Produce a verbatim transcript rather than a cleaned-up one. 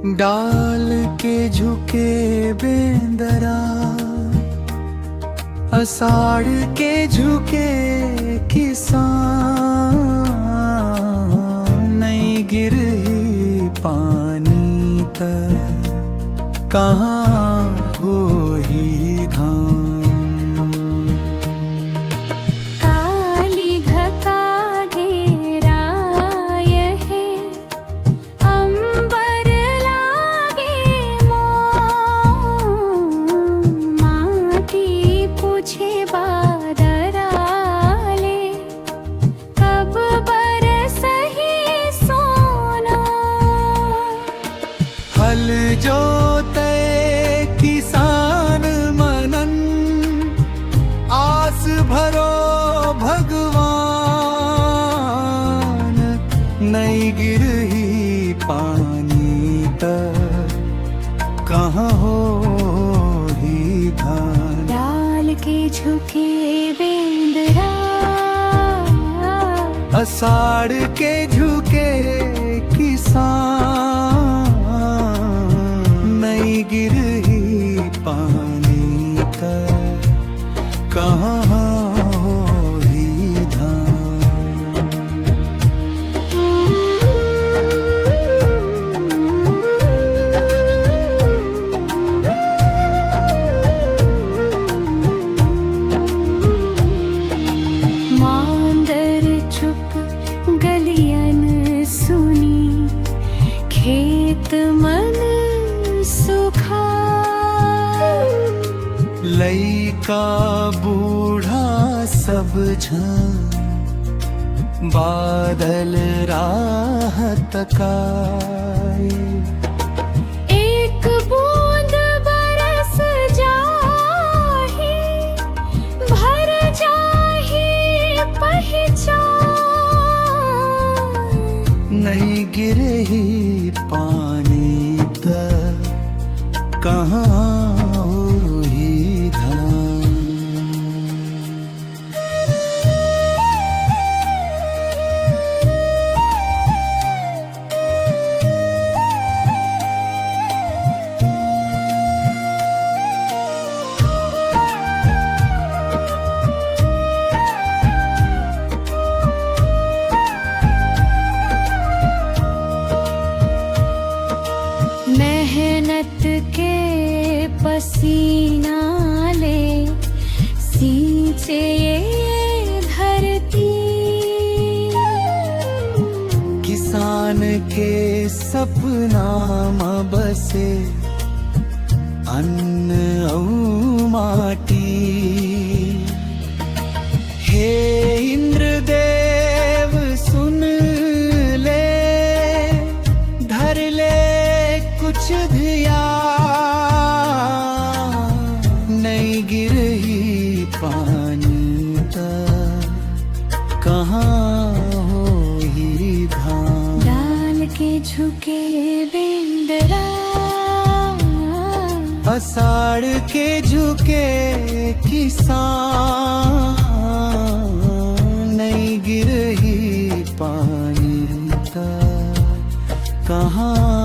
डाल के झुके बेंदरा, असाढ़ के झुके किसान। नई गिरही पानी त कहाँ होही धान? काली घटा घेराय हे, अंबर लागे मोम। माटी पूछे बादरा ले, कब बरसही सोना? हल जोते किसान मनन, आस भरो भगवान। नई गिरही पानी त कहाँ होही धान? डाल के झुके बेंदरा, असाढ़ के झुके किसान। नई गिरही पानी त कहाँ होही धान? मांदर चुप गलियन सुनी, खेत मन सुखा। लइका बूढ़ा सब झन, बादल राह तकाए। एक बूंद बरस जाही, भर जाही पहचान। नई गिरही पानी त कहाँ होही धान? मेहनत के पसीना ले सींचे ये धरती। किसान के सपना म बसे अन्न अऊ माटी। हे इंद्रदेव सुन ले, धर ले कुछ धियान। नई गिरही पानी त कहाँ होही धान? डाल के झुके बेंदरा, असाढ़ के झुके किसान। नई गिरही पानी त कहाँ